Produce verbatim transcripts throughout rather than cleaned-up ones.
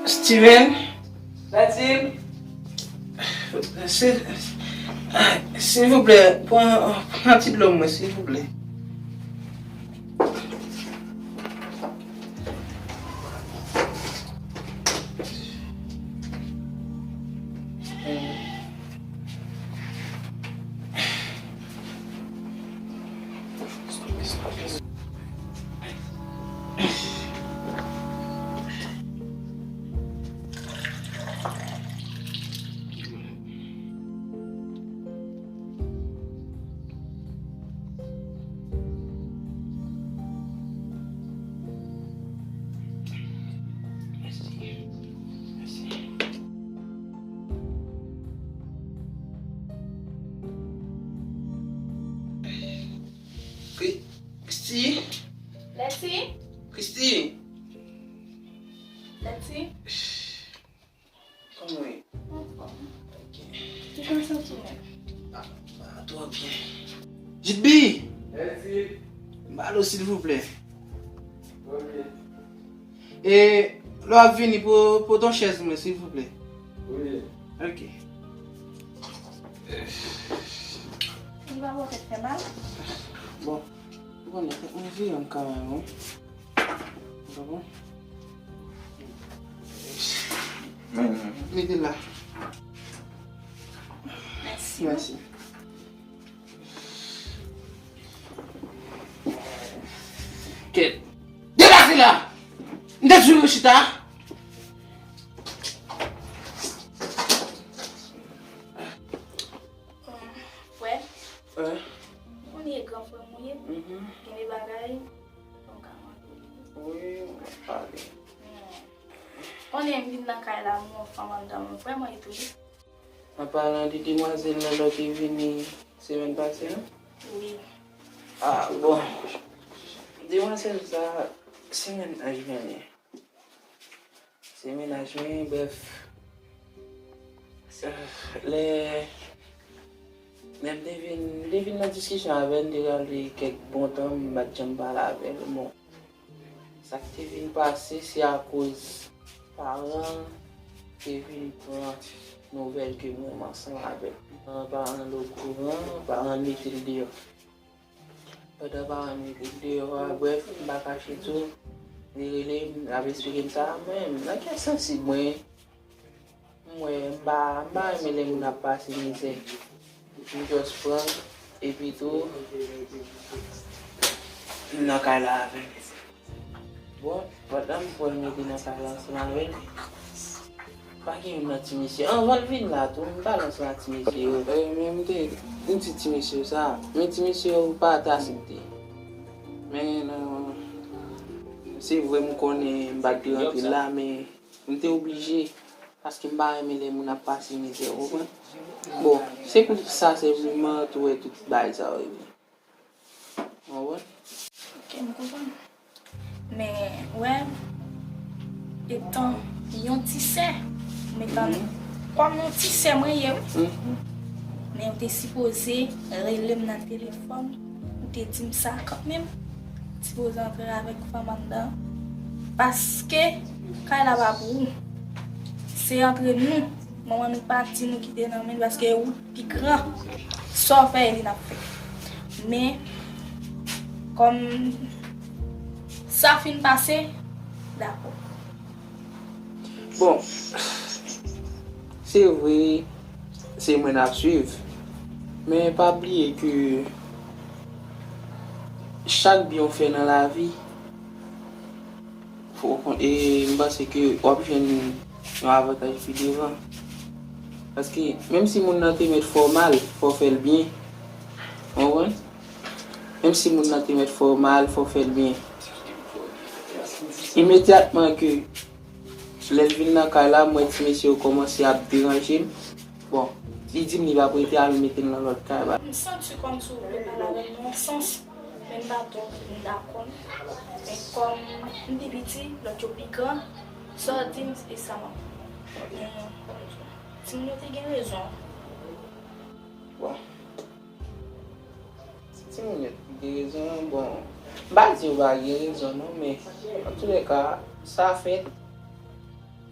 Steven. Matilde. Si, silvouplè, pran, pran ti dlo mwen, silvouplè. Kri-, Christy? Leti? Christy? Leti? Kòman w ye? Anfòm. Ok. Kijan w santi w menm? Ah, ah, twò byen. Jitbi! Leti! Balo, silvouplè. Ok. E lè w ap vini, po-, pote yon chèz mwen, silvouplè. Wi. Ok. Li pa bò tèt fè mal? Bon, ou konnen, tèt mwen vire m kanmenm, wi. Ou konprann? Mete la. Mèsi. Mèsi. Kèt. Depase la! M te di w chita! Frè, ou konnen e gran frè m ou ye. Gen de bagay, fò m ka mande w. Wi, m ap pale. Konnen m vin nan kay la, m wè yon fanm anndan, m vrèman etone. An palan de demwazèl lan lè w te vini semèn pase an? Wi. Ah, bon. Demwazèl sa, se mennaj mwen li ye. Se mennaj mwen, brèf. Sa, lè, lè m te vin, m te vin nan diskisyon avè l, m te pral li kèk bon tan, m pa t janm pale avè l. Bon, sa k te vin pase, se akoz paran l te vin pran nouvèl ke mwen menm ansanm avè l. Paran l okouran, paran l mete l deyò. Pandan paran l mete l deyò a, brèf, m pa kache di w, li rele m, l ap esplike m sa, mwen menm, nan kè sansib mwen, m wè, m pa, m pa renmen lè moun ap pase mizè. M just pran, epi tou, m nan kay la avè l. Bon, pandan m pran l mete nan kay la ansanm avè l, pa gen youn nan ti mesye. Anvan l vin la tou, m pale ansanm ak ti mesye yo. E, men m te, m di ti mesye yo sa, men ti mesye yo pa t aksepte. Men non, se vre m konnen m pa t dwe rantre la, men m te oblije. Paske m pa renmen lè moun ap pase mizè, ou konprann? Bon, se pou sa senpleman tou wè tout bagay sa yo rive. Ou konprann? Ok, m konprann. Men, ou wè, etan yon ti sè, m etan kòm yon ti sè mwen ye, wi. Men ou te sipoze rele m nan telefòn, ou te di m sa kanmenm. Sipoze antre avèk fanm anndan. Paske kay la pa pou ou. Se antre nou. Manman nou pati, nou kite nan men l, paske ou pi gran. Sa w fè, e li n ap fè. Men, kòm sa fin pase, dakò. Bon, se vre, se mwen n ap swiv. Men pa bliye ke chak byen w fè nan lavi, fò w kon-, e m panse ke w ap jwenn yon avantaj pi devan. Paske menm si moun nan te mèt fè w mal, fò w fè l byen. Ou konprann? Menm si moun nan te mèt fè w mal, fò w fè l byen. Imedyatman ke lè l vin nan kay la, m wè ti mesye yo kòmanse ap deranje m. Bon, li di m li p ap rete, al mete l nan lòt kay ba. M santi kòmsi w vle pale avè m nan yon sans, men m pa twò vin dakò. Men kòm m pi piti, lòt yo pi gran, sa w di m, e sa m ap fè. Men, kòm di w, timoun yo te gen rezon. Bon. Si timoun yo te gen rezon, bon, m pa di yo pa gen rezon non, men antoulèka, sa fèt.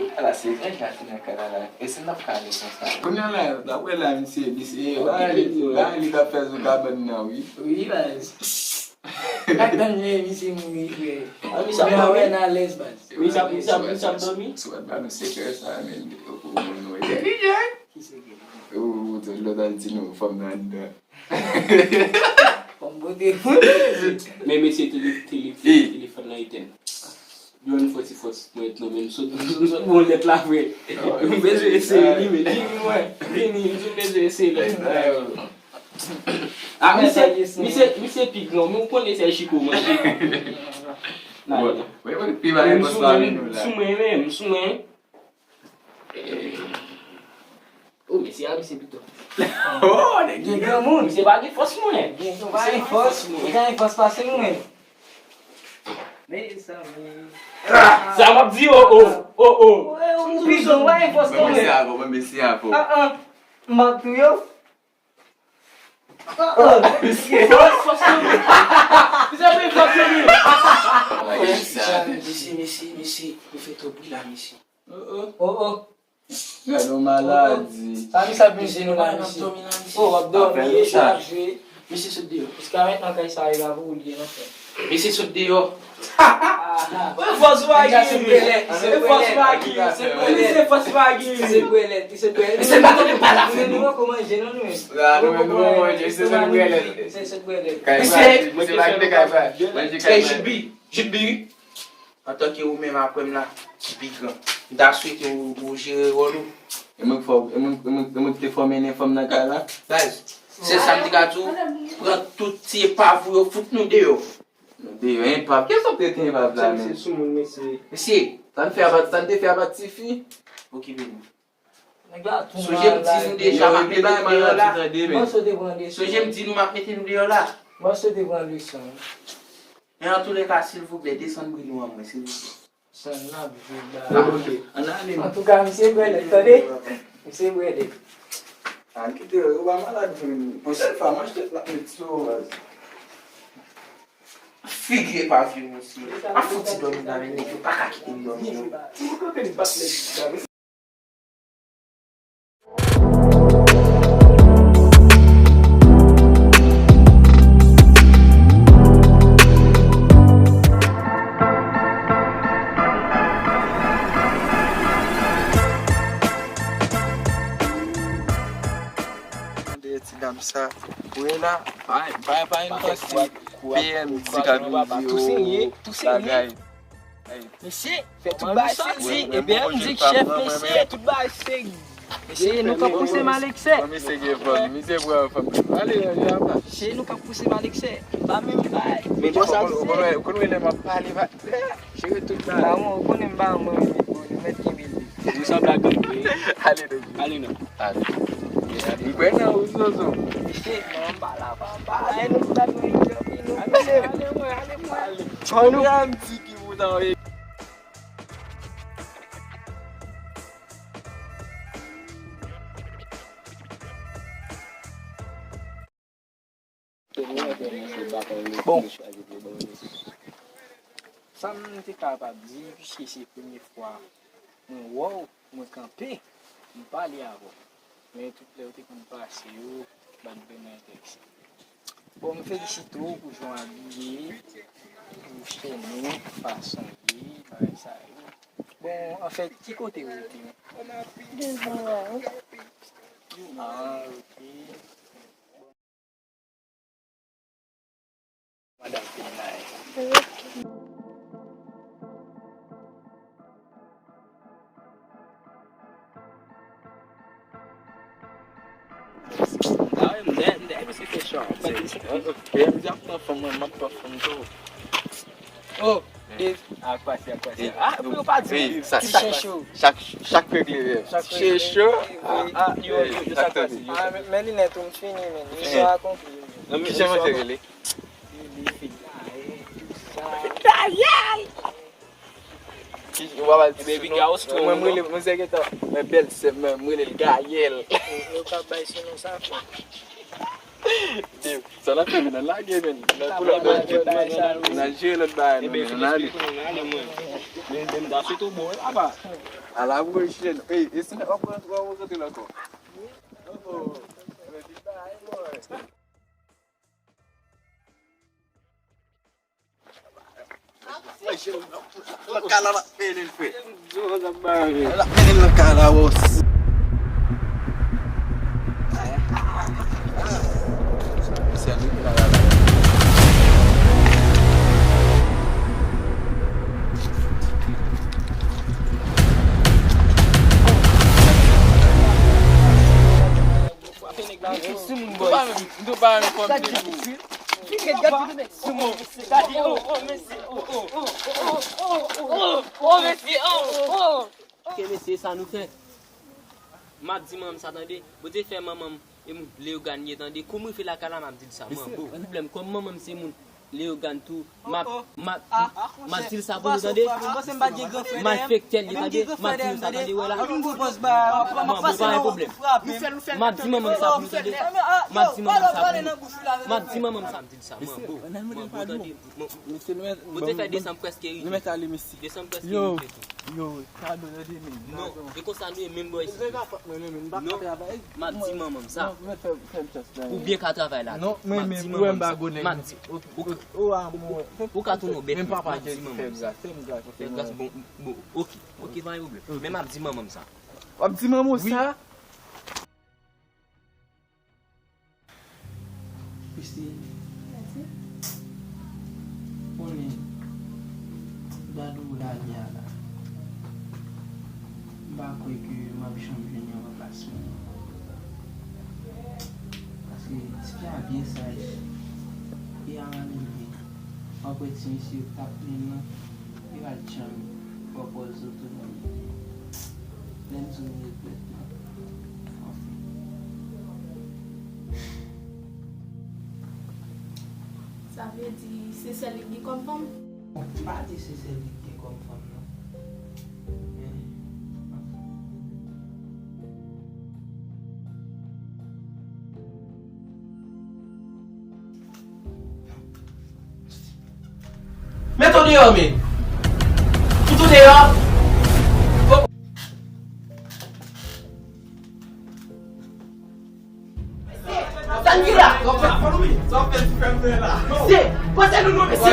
Kounye a la, se gran jan ap fini ak kay la la. E si n ap kale konsa? Kounye a la, dapre la, misye, misye, bagay li, bagay li t ap fè sou kabann nan, wi. Wi, baz. Lè k tann yo, misye mouri, frè. Ah, misye ap dòmi? Misye ap, misye ap, misye ap dòmi? Si w pa t ba nou sekrè sa, men, ou, ou, ou, ou entèlijan. Ki sekrè? Ou, ou, ou, lòt al di nou, fanm nan anndan. Fanm bote. Men mesye, tele-, tele-, telefòn nan etenn. Yo, yon fòs, fòs mwen non, men m sot, m sot bon lèt la vre. M bezwen eseye li, men vini, mwen. Vini, m sot bezwen eseye lèt la. Ah, misye, misye, misye pik non, men ou konnen se chiko manje. Bon, wi, wi, pi ba, m sou mwen, m sou mwen, men, m sou mwen. Oh, mesye a, misye pito. Oh, nèg gen granmoun. Misye pa gen fòs mwen. Gen, gen fòs, gen fòs pase mwen. Mezanmi. Sa m ap di, oh, oh, oh, oh. Ou pito, ou pa gen fòs non, men. Mwen mesye avè w, mwen mesye avè w. Ah, ah. M ap touye w. Ah, ah. Misye. Fòs, fòs mwen. Misye, misye, misye, misye, ou fè twòp bri la, misye. Oh, oh. Oh, oh. Gade yon maladi. Sa misye ap mizye nou la, misye. Oh, w ap dòmi, misye ap jwe. Misye sot deyò. Jiska mentnan kay sa e pa pou ou li ye nan fè. Misye sot deyò. Ah, ah. Fòs ou pa gen. Fòs ou pa gen. Misye fòs ou pa gen. Misye pa tande pa la fè nou. Nou poko manje non nou menm. Nou poko manje, misye sot brèlèt. Misye sot brèlèt. Kay sa, misye pa kite kay sa. Manje kay sa. Ey, Jitbi, Jitbi. Antanke ou menm apre m la, ki pi gran, m ta swete ou, ou jere wòl ou. E mwen k fè w, e mwen, e mwen, e mwen ki te fè w mennen fanm nan kay la? Baz, sèl sa m te ka di w, pran tout ti epav ou yo, fout nou deyò. Nou deyò, epav? Kiyès w ap trete epav la menm? Mesye, sa n fè a pa, sa n te fè a pa tifi? Okipe nou. Nèg la tou mal la. Sonje m di nou deja m ap mete nou deyò la. Mwen sot te pran leson. Sonje m di nou m ap mete nou deyò la. Mwen sot te pran leson. Men antoulèka, silvouplè, desann bri nou an mwen, silvouplè. San n ap jwe la. Ok, ann ale. Antouka, misye brèlèt, tande? Misye brèlèt. Ann kite yo, yo pa malad vre non. Yon sèl fwa, manch tèt l ap met sou ou, baz. Figi epav yo, mesye. A fouti dòmi la, men nèg yo pa ka kite m dòmi non. Ou kanpe m bat nèg la. Tande ti dam sa. Ou wè la, pa, pa, pa yon pase P M di k ap vin di yo bagay. Mesye, fè tout bagay soti. Ebyen, m di k chèf, mesye, tout bagay serye. Mesye, nou k ap pouse m alèksè. Mesye, nou k ap pouse m alèksè. M pa menm bay. Men bòs ap di. Ou konn wè lè m ap pale, jere tout bagay. Ou konnen m pa mwen, nou mèt kenbe l. Nou sanble ak gang tou, wi. Ale non. Ale non. Ale. M kwè nan Zozo. Mesye, non, pa la, pa, pa. Ale nou, pa nou, ale, ale, mwen, ale, mwen. Ale. An nou. An di ki bouda w ye. Bon. Sa m te kapab di, piske se premye fwa mwen wè w, mwen kanpe, m pale avè w. Men tout lè w te konn pase yo, m pa t vrèman enterese. Bon, m felisite w pou jan w abiye, pou chèn ou, fason w ye, bagay sa yo. Bon, anfèt, ki kote w rete menm? Devan la, wi. Ah, ok. Madanm fin la ye. Ah wi, m dèyè, m dèyè misye fè cho. Ok, m di ap pran fanm, mwen, m ap pran fanm tou. Oh, Dave, ak pase, ak pase. Ah, pou yo pa di. Wi, sa, chak, chak, chak regle rèv. Chak regle. Chak regle. Ah, ah, yo, yo, yo sa pase, yo sa pase. Ah, men, men linèt ou m fini, men. Misyon akonpli. Ki jan misye rele? Gayèl! Ki, w ap al di sou non. Mwen, mwen rele, mwen se gentan, mwen bèl sè m, mwen rele l Gayèl. Yo ka bay sou non sa. Sa n ap fè, men, n al lage, men. N al pou lòt bagay, men. N al jere lòt bagay, men, n ale. Men, men, m ta sot ou bon, wi, papa. Ala pou jèn. Ey, e si n ap pran twa ou kote l ankò? Oh, oh. Men, vin bagay, boy. Nan kay la, l ap mennen l, frè. L ap mennen l nan kay la, bòs. Sèl wi, kay la, la. Frape nèg la. Sou moun, boy. M tou pa renmen, m tou pa renmen fanm de jou. Gad, gad, gad, gad, sou moun. Gade, oh, oh, mesye, oh, oh, oh, mesye, oh, oh. Ok, mesye, sa nou fè? M ap di manman m sa, tande. Bondye fè manman m e moun Leyogàn ye, tande. Kòm rive lakay la, m ap di l sa, manbo. Pwoblèm, kòm manman m se moun Leyogàn tou, m ap, m ap, m ap di l sa pou nou, tande. Malfektè l ye, tande. M ap di nou sa, tande, wè la. Manbo, pa gen pwoblèm. M ap di manman m sa pou nou, tande. M ap di manman m sa pou nou. M ap di manman m sa, m di l sa, manbo. Manbo, tande. Mwen te fè desanm prèske rive. Desanm prèske rive tou. Yo, kado nan de men. Non, e konsa nou ye menm bò isi. Non, m ap di manman m sa. Ou byen ka travay la. M ap di manman m sa. M ap di. Ou ka tounen w bèt, m ap di manman m sa. Fè gras, bon, bon, ok. Ok, pa gen pwoblèm. Men m ap di manman m sa. W ap di manman w sa? Christine. Mèsi. Konnen, gad ou lavi a la. M pa kwè ke m ap janm jwenn yon ranplasman. Paske tifi a byen saj. E a la menm byen. W ap wè ti mesye yo k t ap plenn nan. Li pa t janm fè w pòz otonomi. Lè m di w m regrèt, non. Anfen. Sa vle di se sèl li k gen kòm fanm? M pa di se sèl li k gen kòm fanm, non. Men, anfen. Mete w deyò, men. Fout ou deyò. Sa n di la? Sa w fè ti frè m la? Mesye, pase nou non, mesye.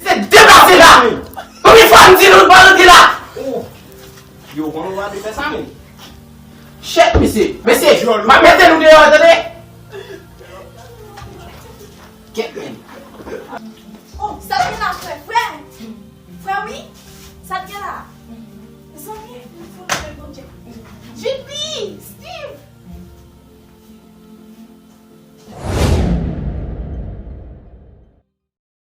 Se deplase la! Konbyen fwa m di nou n pa rantre la? Oh! Yo, konnen w pa dwe fè sa, men. Shit, mesye! Mesye! M ap mete nou deyò, tande! Kèt, men! Oh, sa t gen la, frè? Frè! Frè, wi! Sa t gen la? Mezanmi, fò n fè Bondye. Jimmy!